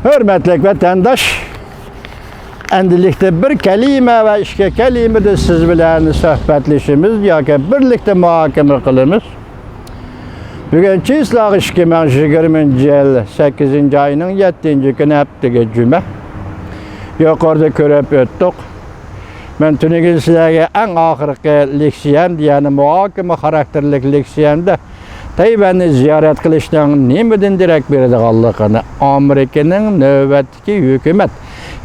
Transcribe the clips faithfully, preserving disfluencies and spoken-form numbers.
ھۆرمەتلىك ۋەتەنداش، ئەمدىلىكتە بىر كەلىمە ۋە ئىككى كەلىمىدە سىز بىلەن سۆھبەتلىشىمىز ياكى بىرلىكتە مۇھاكىمە قىلىمىز. بۈگۈن چىسلاغ ئىككى مىڭ يىگىرمىنچى يىل سەككىزىنچى ئاينىڭ يەتتىنچى كۈنى، ھەپتىگە جۈمە. يۇقىرىدا كۆرۈپ ئۆتتۇق. مەن تۈنۈگۈن سىلەرگە ئەڭ ئاخىرقى لېكسىيەمدە، يەنى مۇھاكىمە خاراكتېرلىك لېكسىيەمدە تەيۋەننى زىيارەت قىلىشنىڭ نېمىدىن دېرەك بېرىدىغانلىقىنى، ئامېرىكىنىڭ نۆۋەتتىكى ھۆكۈمەت،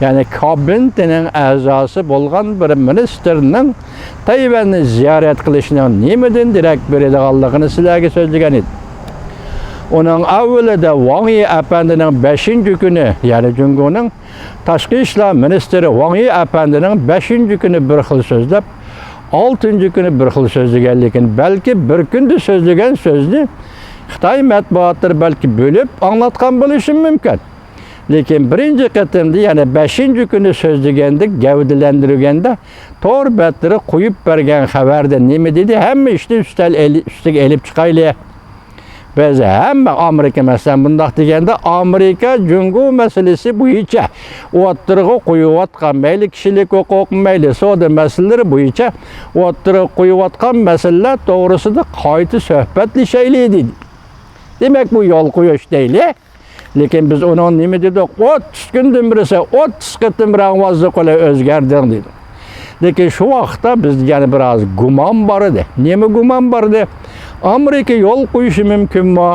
يەنى كابىنېتىنىڭ ئەزاسى بولغان بىر مىنىستىرنىڭ تەيۋەننى زىيارەت قىلىشنىڭ نېمىدىن دېرەك بېرىدىغانلىقىنى سىلەرگە سۆزلىگەن ئىدىم. ئۇنىڭ ئەۋۋىلىدە ۋاڭ يى ئەپەندىنىڭ بەشىنچى كۈنى، يەنى جۇڭگونىڭ تاشقى ئىشلار مىنىستىرى ۋاڭ يى ئەپەندىنىڭ بەشىنچى كۈنى بىر خىل سۆزلەپ، ئالتىنچى كۈنى بىر خىل سۆزلىگەنلىكىنى، بەلكى بىر كۈندە سۆزلىگەن سۆزنى خىتاي مەتبۇئاتلىرى بەلكى بۆلۈپ ئاڭلاتقان بولۇشى مۇمكىن. لېكىن بىرىنچى قېتىمدا، يەنى بەشىنچى كۈنى سۆزلىگەندە، گەۋدىلەندۈرگەندە، تور بەتلىرى قويۇپ بەرگەن خەۋەردە نېمە دېدى؟ ھەممە ئىشنى ئۈستەل ئېلى-، ئۈستىگە ئېلىپ چىقايلى. بىز ھەممە ئامېرىكا، مەسىلەن، بۇنداق دېگەندە، ئامېرىكا جۇڭگو مەسىلىسى بويىچە ئوتتۇرىغا قويۇۋاتقان، مەيلى كىشىلىك ھوقۇق، مەيلى سودا مەسىلىلىرى بويىچە ئوتتۇرىغا قويۇۋاتقان مەسىلىلەر توغرىسىدا قايتا سۆھبەتلىشەيلى، دېدى. دېمەك، بۇ يول قويۇش دەيلى. لېكىن بىز ئۇنىڭ نېمە دېدۇق؟ ئوتتۇز كۈندىن بېرىسى ئوتتۇز قېتىم رەڭۋازلىق بىلەن ئۆزگەردىڭ، دېدى. لېكىن شۇ ۋاقىتتا بىزدە يەنە بىر ئاز گۇمان بار ئىدى. نېمە گۇمان بار ئىدى؟ ئامېرىكا يول قويۇشى مۇمكىنمۇ؟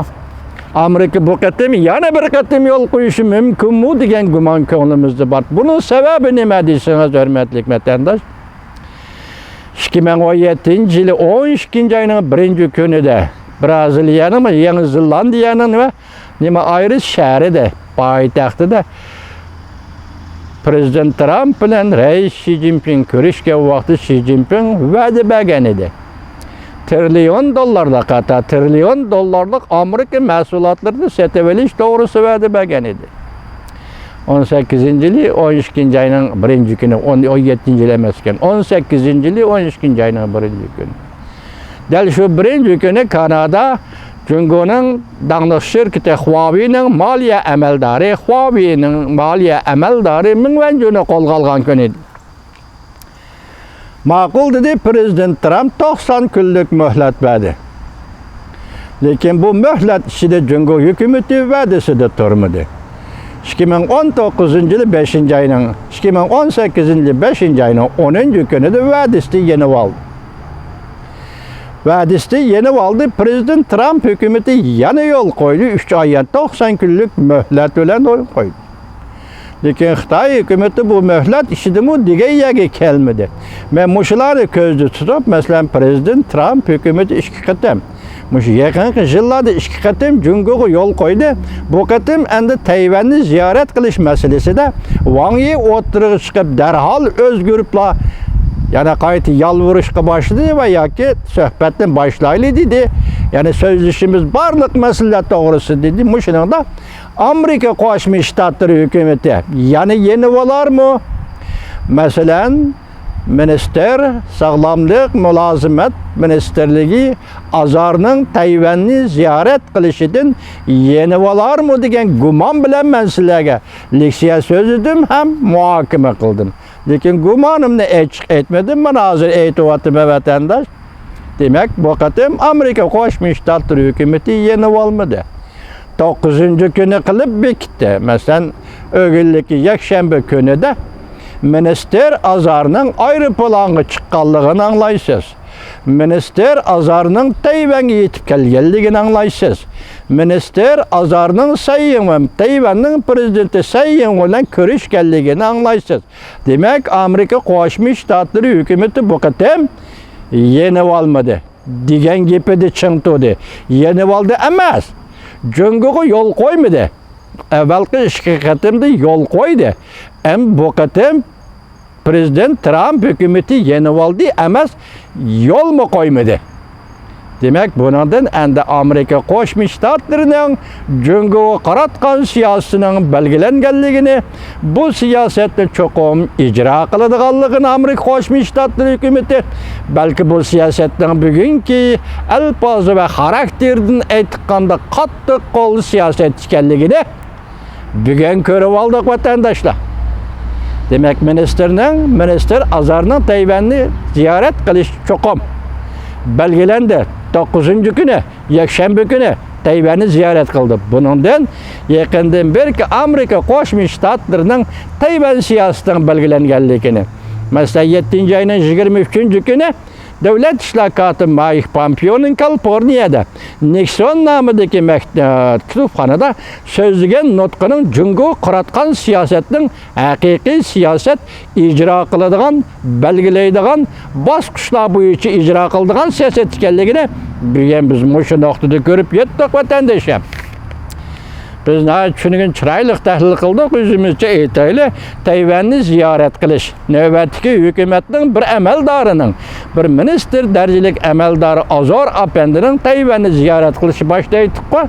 ئامېرىكا بۇ قېتىم يەنە بىر قېتىم يول قويۇشى مۇمكىنمۇ دېگەن گۇمان كۆڭلىمىزدە بار. بۇنىڭ سەۋەبى نېمە دېسىڭىز، ھۆرمەتلىك ۋەتەنداش، ئىككى مىڭ ئون يەتتىنچى يىلى ئون ئىككىنچى ئاينىڭ بىرىنچى كۈنىدە بىرازىلىيەنىڭ، يېڭى زېلاندىيەنىڭ نېمە، نېمە، ئايرىس شەھىرىدە، پايتەختىدە پرېزىدېنت ترامپ بىلەن رەئىس شى جىنپىڭ كۆرۈشكەن ۋاقتى شى جىنپىڭ ۋەدە بەرگەن ئىدى. تىرىليون دوللارلىق، ھەتتا تىرىليون دوللارلىق ئامېرىكا مەھسۇلاتلىرىنى سېتىۋېلىش توغرىسىدا ۋەدە بەرگەن ئىدى. ئون سەككىزىنچى يىلى، ئون ئىككىنچى ئاينىڭ بىرىنچى كۈنى، ئون، ئون يەتتىنچى يىلى ئەمەس ئىكەن، ئون سەككىزىنچى يىلى، ئون ئىككىنچى ئاينىڭ بىرىنچى كۈنى. دەل شۇ بىرىنچى كۈنى كانادا جۇڭگونىڭ داڭلىق شىركىتى خۇاۋېينىڭ مالىيە ئەمەلدارى، خۇاۋېينىڭ مالىيە ئەمەلدارى مېڭ ۋەنجۇنى قولغا ئالغان كۈنى ئىدى. ماقۇل، دېدى پرېزىدېنت ترامپ، توقسان كۈنلۈك مۆھلەت بەردى. لېكىن بۇ مۆھلەت ئىچىدە جۇڭگو ھۆكۈمىتى ۋەدىسىدە تۇرمىدى. ئىككى مىڭ ئون توققۇزىنچى يىلى بەشىنچى ئاينىڭ، ئىككى مىڭ ئون سەككىزىنچى يىلى بەشىنچى ئاينىڭ ئونىنچى كۈنىدە ۋەدىسىنى يېنىۋالدى. ۋەدىسىنى يېنىۋالدى. پرېزىدېنت ترامپ ھۆكۈمىتى يەنە يول قويدى. ئۈچ ئاي، يەنى توقسان كۈنلۈك مۆھلەت بىلەن يول قويدى. لېكىن خىتاي ھۆكۈمىتى بۇ مۆھلەت ئىچىدىمۇ دېگەن يەرگە كەلمىدى. مەن مۇشۇلارنى كۆزدە تۇتۇپ، مەسىلەن، پرېزىدېنت ترامپ ھۆكۈمىتى ئىككى قېتىم، مۇشۇ يېقىنقى يىللاردا ئىككى قېتىم جۇڭگوغا يول قويدى. بۇ قېتىم ئەمدى تەيۋەننى زىيارەت قىلىش مەسىلىسىدە ۋاڭ يى ئوتتۇرىغا چىقىپ، دەرھال ئۆزگىرىپلا، يەنە قايتا يالۋۇرۇشقا باشلىدى ۋە ياكى سۆھبەتنى باشلايلى دېدى. يەنى سۆزلىشىمىز بارلىق مەسىلىلەر توغرىسىدا دېدى. مۇشۇنىڭدا ئامېرىكا قوشما شتاتلىرى ھۆكۈمىتى يەنە يېنىۋالارمۇ؟ مەسىلەن، مىنىستىر، ساغلاملىق مۇلازىمەت مىنىستىرلىكى ئازارنىڭ تەيۋەننى زىيارەت قىلىشىدىن يېنىۋالارمۇ دېگەن گۇمان بىلەن مەن سىلەرگە لېكسىيە سۆزلىدىم ھەم مۇھاكىمە قىلدىم. لېكىن گۇمانىمنى ئېچىق ئېيتمىدىم، مانا ھازىر ئېيتىۋاتىمەن، ۋەتەنداش. دېمەك، بۇ قېتىم ئامېرىكا قوشما شتاتلىرى ھۆكۈمىتى يېنىۋالمىدى. توققۇزىنچى كۈنى قىلىپ بېكىتتى. مەسىلەن، ئۆگۈنلۈكى يەكشەنبە كۈنىدە مىنىستىر ئازارنىڭ ئايروپىلانغا چىققانلىقىنى ئاڭلايسىز. مىنىستىر ئازارنىڭ تەيۋەنگە يېتىپ كەلگەنلىكىنى ئاڭلايسىز. مىنىستىر ئازارنىڭ سەي يىڭۋېن، تەيۋەننىڭ پرېزىدېنتى سەي يىڭۋېن بىلەن كۆرۈشكەنلىكىنى ئاڭلايسىز. دېمەك، ئامېرىكا قوشما شتاتلىرى ھۆكۈمىتى بۇ قېتىم يېنىۋالمىدى. دېگەن گېپىدە چىڭ تۇردى. يېنىۋالدى ئەمەس، جۇڭگوغا يول قويمىدى. ئەۋۋەلقى ئىككى قېتىمدا يول قويدى. ئەمما بۇ قېتىم پرېزىدېنت ترامپ ھۆكۈمىتى يېنىۋالدى ئەمەس، يولمۇ قويمىدى. دېمەك، بۇنىڭدىن ئەمدى ئامېرىكا قوشما شتاتلىرىنىڭ جۇڭگوغا قاراتقان سىياسىتىنىڭ بەلگىلەنگەنلىكىنى، بۇ سىياسەتنى چوقۇم ئىجرا قىلىدىغانلىقىنى ئامېرىكا قوشما شتاتلىرى ھۆكۈمىتى، بەلكى بۇ سىياسەتنىڭ بۈگۈنكى ئەلپازى ۋە خاراكتېرىدىن ئېيتقاندا قاتتىق قول سىياسەت ئىكەنلىكىنى بۈگۈن كۆرۈۋالدۇق، ۋەتەنداشلار. دېمەك، مىنىستىرنىڭ، مىنىستىر ئازارنىڭ تەيۋەننى زىيارەت قىلىشى چوقۇم بەلگىلەندى. توققۇزىنچى كۈنى، يەكشەنبە كۈنى تەيۋەننى زىيارەت قىلدى. بۇنىڭدىن يېقىندىن بېرىكى ئامېرىكا قوشما شتاتلىرىنىڭ تەيۋەن سىياسىتىنىڭ بەلگىلەنگەنلىكىنى، مەسىلەن، يەتتىنچى ئاينىڭ يىگىرمە ئۈچىنچى كۈنى دۆلەت ئىشلار كاتىپى مايك پامپېئونىڭ كالىفورنىيەدە نىكسون نامىدىكى مەك-، ئە، كۇتۇپخانىدا سۆزلىگەن نۇتقىنىڭ جۇڭگو قاراتقان سىياسەتنىڭ ھەقىقىي سىياسەت ئىجرا قىلىدىغان، بەلگىلەيدىغان، باسقۇچلار بويىچە ئىجرا قىلىدىغان سىياسەت ئىكەنلىكىنى بۈگۈن بىز مۇشۇ نۇقتىدا كۆرۈپ يەتتۇق، ۋەتەندىشىم. بىز ناھايىتى چۈشىنىگىن چىرايلىق تەھلىل قىلدۇق، ئۆزىمىزچە ئېيتايلى، تەيۋەننى زىيارەت قىلىش، نۆۋەتتىكى ھۆكۈمەتنىڭ بىر ئەمەلدارىنىڭ، بىر مىنىستىر دەرىجىلىك ئەمەلدارى ئازار ئەپەندىنىڭ تەيۋەننى زىيارەت قىلىشى باشتا ئېيتتۇققۇ.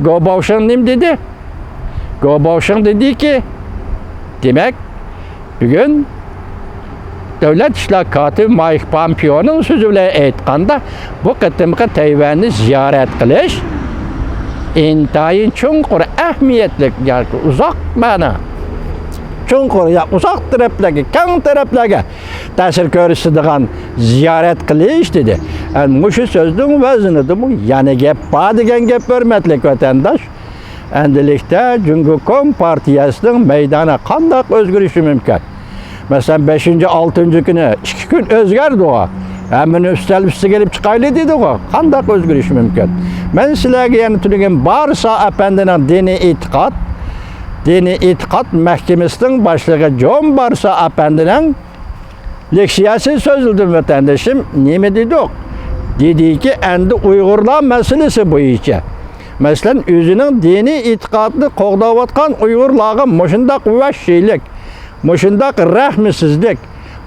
گو باۋشىڭ نېمە دېدى؟ گو باۋشىڭ دېدىكى، دېمەك، بۈگۈن دۆلەت ئىشلار كاتىپى مايك پامپېئونىڭ سۆزى بىلەن ئېيتقاندا، بۇ قېتىمقى تەيۋەننى زىيارەت قىلىش ئىنتايىن چوڭقۇر ئەھمىيەتلىك، ياكى ئۇزاق مەنە، چوڭقۇر يا ئۇزاق تەرەپلەرگە، كەڭ تەرەپلەرگە تەسىر كۆرسىتىدىغان زىيارەت قىلىش دېدى. ئەنە مۇشۇ سۆزنىڭ ۋەزنىدىمۇ يەنە گەپ بار دېگەن گەپ، ھۆرمەتلىك ۋەتەنداش. ئەمدىلىكتە جۇڭگو كومپارتىيەسىنىڭ مەيدانى قانداق ئۆزگىرىشى مۇمكىن؟ مەسىلەن، بەشىنچى، ئالتىنچى كۈنى ئىككى كۈن ئۆزگەردىغۇ. ھەممىنى ئۈستەل ئۈستىگە ئېلىپ چىقايلى دېدىغۇ. قانداق ئۆزگىرىشى مۇمكىن؟ مەن سىلەرگە يەنە تۈنۈگۈن بارسا ئەپەندىنىڭ دىنىي ئېتىقاد، دىنىي ئېتىقاد مەھكىمىسىنىڭ باشلىقى جون بارسا ئەپەندىنىڭ لېكسىيەسى سۆزلىدىم، ۋەتەندىشىم. نېمە دېدۇق؟ دېدىكى، ئەمدى ئۇيغۇرلار مەسىلىسى بويىچە، مەسىلەن، ئۆزىنىڭ دىنىي ئېتىقادىنى قوغداۋاتقان ئۇيغۇرلارغا مۇشۇنداق ۋەھشىيلىك، مۇشۇنداق رەھمسىزلىك،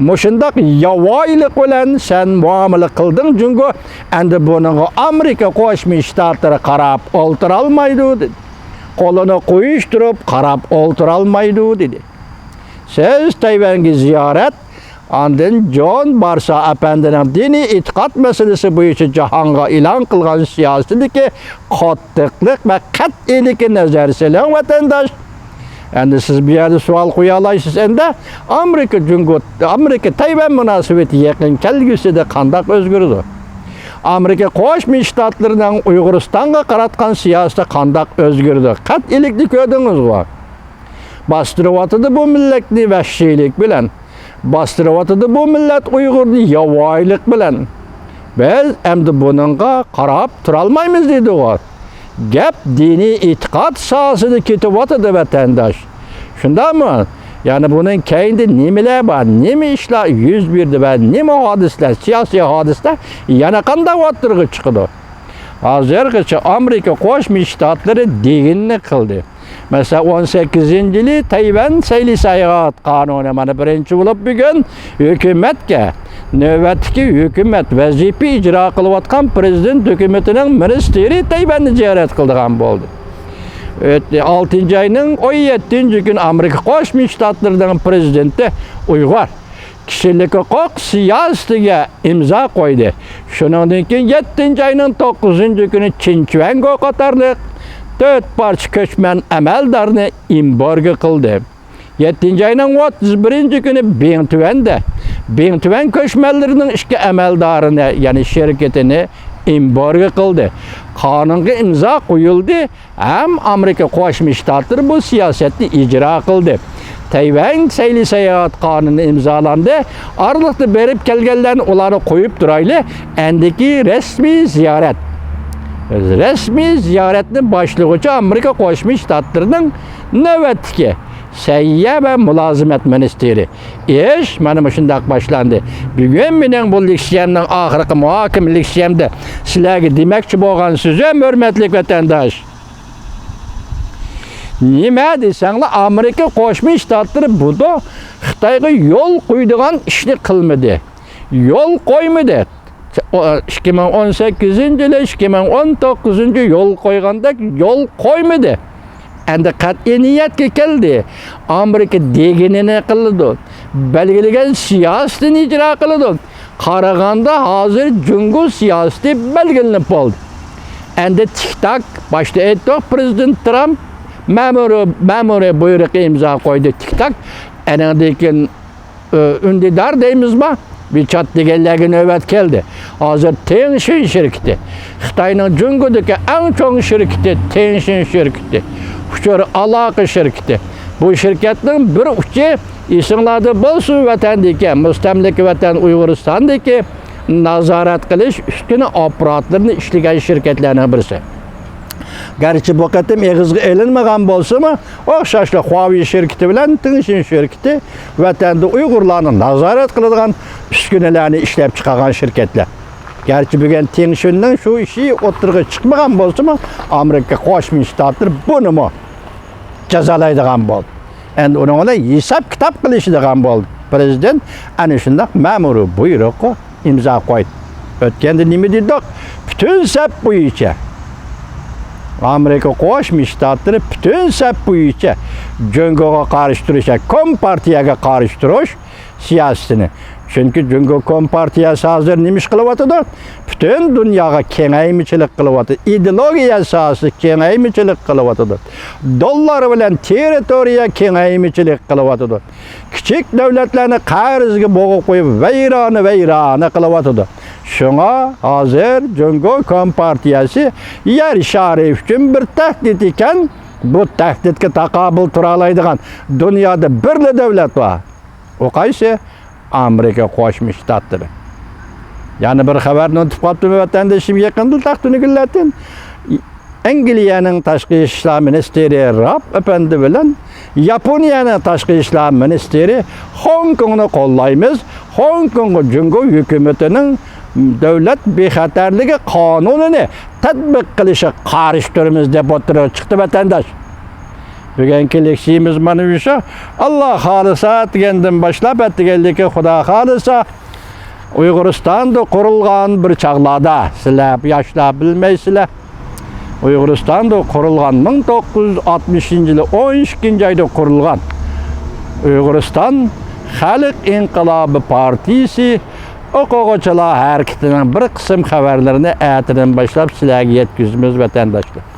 مۇشۇنداق ياۋايىلىق بىلەن سەن مۇئامىلە قىلدىڭ، جۇڭگو. ئەمدى بۇنىڭغا ئامېرىكا قوشما شتاتلىرى قاراپ ئولتۇرالمايدۇ، دېدى. قولىنى قويۇشتۇرۇپ قاراپ ئولتۇرالمايدۇ، دېدى. سىز تەيۋەنگە زىيارەت، ئاندىن جون بارسا ئەپەندىنىڭ دىنىي ئېتىقاد مەسىلىسى بويىچە جاھانغا ئېلان قىلغان سىياسىتىدىكى قاتتىقلىق ۋە قەتئىيلىككە نەزەر سېلىڭ، ۋەتەنداش. ئەمدى سىز بۇ يەردە سوئال قويالايسىز، ئەمدى ئامېرىكا جۇڭگو، ئامېرىكا تەيۋەن مۇناسىۋىتى يېقىن كەلگۈسىدە قانداق ئۆزگىرىدۇ؟ ئامېرىكا قوشما شتاتلىرىنىڭ ئۇيغۇرىستانغا قاراتقان سىياسىتى قانداق ئۆزگىرىدۇ؟ قەتئىيلىكنى كۆردىڭىزغۇ؟ باستۇرۇۋاتىدۇ بۇ مىللەتنى ۋەھشىيلىك بىلەن. باستۇرۇۋاتىدۇ بۇ مىللەت ئۇيغۇرنى ياۋايىلىق بىلەن. بىز ئەمدى بۇنىڭغا قاراپ تۇرالمايمىز دېدىغۇ. گەپ دىنىي ئېتىقاد ساھەسىدە كېتىۋاتىدۇ، ۋەتەنداش. شۇنداقمۇ؟ يەنى بۇنىڭ كەينىدە نېمىلەر بار، نېمە ئىشلار يۈز بەردى ۋە نېمە ھادىسىلەر، سىياسىي ھادىسىلەر يەنە قانداق ئوتتۇرىغا چىقىدۇ؟ ھازىرغىچە ئامېرىكا قوشما شتاتلىرى دېگىنىنى قىلدى. مەسىلەن، ئون سەككىزىنچى يىلى تەيۋەن سەيلە ساياھەت قانۇنى مانا بىرىنچى بولۇپ بۈگۈن ھۆكۈمەتكە، نۆۋەتتىكى ھۆكۈمەت ۋەزىپە ئىجرا قىلىۋاتقان پىرېزىدېنت ھۆكۈمىتىنىڭ مىنىستىرى تەيۋەننى زىيارەت قىلىدىغان بولدى. ئۆت-، ئالتىنچى ئاينىڭ ئون يەتتىنچى كۈنى ئامېرىكا قوشما شتاتلىرىنىڭ پىرېزىدېنتى ئۇيغۇر كىشىلىك ھوقۇق سىياسىتىگە ئىمزا قويدى. شۇنىڭدىن كېيىن يەتتىنچى ئاينىڭ توققۇزىنچى كۈنى چېن چۈەنگو قاتارلىق تۆت پارچە كۆچمەن ئەمەلدارنى ئېمبارگو قىلدى. يەتتىنچى ئاينىڭ ئوتتۇز بىرىنچى كۈنى بىڭ تۈەندە، بىڭ تۈەن كۆچمەنلىرىنىڭ ئىككى ئەمەلدارىنى، يەنى شىركىتىنى ئېمبارگو قىلدى. قانۇنغا ئىمزا قويۇلدى. ھەم ئامېرىكا قوشما شتاتلىرى بۇ سىياسەتنى ئىجرا قىلدى. تەيۋەن سەيلە ساياھەت قانۇنى ئىمزالاندى. ئارىلىقتا بېرىپ كەلگەنلەرنى ئۇلارنى قويۇپ تۇرايلى. ئەندىكى رەسمىي زىيارەت. رەسمىي زىيارەتنى باشلىغۇچى ئامېرىكا قوشما شتاتلىرىنىڭ نۆۋەتتىكى سەھىيە ۋە مۇلازىمەت مىنىستىرى. ئىش مانا مۇشۇنداق باشلاندى. بۈگۈن مېنىڭ بۇ لېكسىيەمنىڭ ئاخىرقى مۇھاكىمە لېكسىيەمدە سىلەرگە دېمەكچى بولغان سۆزۈم، ھۆرمەتلىك ۋەتەنداش. نېمە دېسەڭلار، ئامېرىكا قوشما شتاتلىرى بۇدۇ خىتايغا يول قويىدىغان ئىشنى قىلمىدى. يول قويمىدى. ئىككى مىڭ ئون سەككىزىنچى يىلى، ئىككى مىڭ ئون توققۇزىنچى يول قويغاندەك يول قويمىدى. ئەمدى قەتئىي نىيەتكە كەلدى. ئامېرىكا دېگىنىنى قىلىدۇ. بەلگىلىگەن سىياسىتىنى ئىجرا قىلىدۇ. قارىغاندا ھازىر جۇڭگو سىياسىتى بەلگىلىنىپ بولدى. ئەمدى تىك تاك، باشتا ئېيتتۇق، پىرېزىدېنت ترامپ، مەمۇرىي، مەمۇرىي بۇيرۇقى ئىمزا قويدى، تىك تاك. ئەنىڭدىن كېيىن، ئۈندىدار دەيمىزما؟ بىچات دېگەنلەرگە نۆۋەت كەلدى. ھازىر تېڭشىن شىركىتى، خىتاينىڭ جۇڭگودىكى ئەڭ چوڭ شىركىتى، تېڭشىن شىركىتى، ئۇچۇر ئالاقە شىركىتى. بۇ شىركەتنىڭ بىر ئۇچى، ئېسىڭلاردا بولسۇن، ۋەتەندىكى، مۇستەملىكە ۋەتەن ئۇيغۇرىستاندىكى نازارەت قىلىش ئۈسكۈنە ئاپپاراتلىرىنى ئىشلىگەن شىركەتلەرنىڭ بىرسى. گەرچە بۇ قېتىم ئېغىزغا ئېلىنمىغان بولسىمۇ، ئوخشاشلا خۇاۋېي شىركىتى بىلەن تېڭشىن شىركىتى ۋەتەندە ئۇيغۇرلارنى نازارەت قىلىدىغان ئۈسكۈنىلەرنى ئىشلەپ چىقارغان شىركەتلەر. گەرچە بۈگۈن تېڭشىننىڭ شۇ ئىشى ئوتتۇرىغا چىقمىغان بولسىمۇ، ئامېرىكا قوشما شتاتلىرى بۇنىمۇ جازالايدىغان بولدى. ئەمدى ئۇنىڭ بىلەن ھېساب-كىتاب قىلىشىدىغان بولدى. پىرېزىدېنت ئەنە شۇنداق مەمۇرىي بۇيرۇققا ئىمزا قويدى. ئۆتكەندە نېمە دېدۇق؟ پۈتۈن سەپ بويىچە، ئامېرىكا قوشما شتاتلىرى پۈتۈن سەپ بويىچە جۇڭگوغا قارشى تۇرۇش، كومپارتىيەگە قارشى تۇرۇش سىياسىتىنى. چۈنكى جۇڭگو كومپارتىيەسى ھازىر نېمە ئىش قىلىۋاتىدۇ؟ پۈتۈن دۇنياغا كېڭەيمىچىلىك قىلىۋاتىدۇ. ئىدېئولوگىيە ساھەسى كېڭەيمىچىلىك قىلىۋاتىدۇ. دوللار بىلەن تېررىتورىيە كېڭەيمىچىلىك قىلىۋاتىدۇ. كىچىك دۆلەتلەرنى قەرزگە بوغۇپ قويۇپ، ۋەيرانە-ۋەيرانە قىلىۋاتىدۇ. شۇڭا ھازىر جۇڭگو كومپارتىيەسى يەر شارى ئۈچۈن بىر تەھدىت ئىكەن، بۇ تەھدىتكە تاقابىل تۇرالايدىغان دۇنيادا بىرلا دۆلەت بار. ئۇ قايسى؟ ئامېرىكا قوشما شتاتلىرى. يەنە بىر خەۋەرنى ئۇنتۇپ قاپتىمەن، ۋەتەندىشىم، يېقىندا تەختىنى گۈللەتتىن ئەنگلىيەنىڭ تاشقى ئىشلار مىنىستىرى راب ئەپەندى بىلەن ياپونىيەنىڭ تاشقى ئىشلار مىنىستىرى خوڭكوڭنى قوللايمىز، خوڭكوڭغا جۇڭگو ھۆكۈمىتىنىڭ دۆلەت بىخەتەرلىكى قانۇنىنى تەتبىق قىلىشىغا قارشى تۇرىمىز دەپ ئوتتۇرىغا چىقتى، ۋەتەنداش. بۈگۈنكى لېكسىيىمىز مانا شۇ. ئاللا خالىسا دېگەندىن باشلاپ، ئەتىگەنلىكى خۇدا خالىسا، ئۇيغۇرىستاندا قۇرۇلغان بىر چاغلاردا، سىلەر ياشلار بىلمەيسىلەر، ئۇيغۇرىستاندا قۇرۇلغان، مىڭ توققۇز يۈز ئاتمىشىنچى يىلى ئون ئىككىنچى ئايدا قۇرۇلغان ئۇيغۇرىستان خەلق ئىنقىلابى پارتىيىسى ئوقۇغۇچىلار ھەرىكىتىنىڭ بىر قىسىم خەۋەرلىرىنى ئەتىدىن باشلاپ سىلەرگە يەتكۈزىمىز، ۋەتەنداشلار.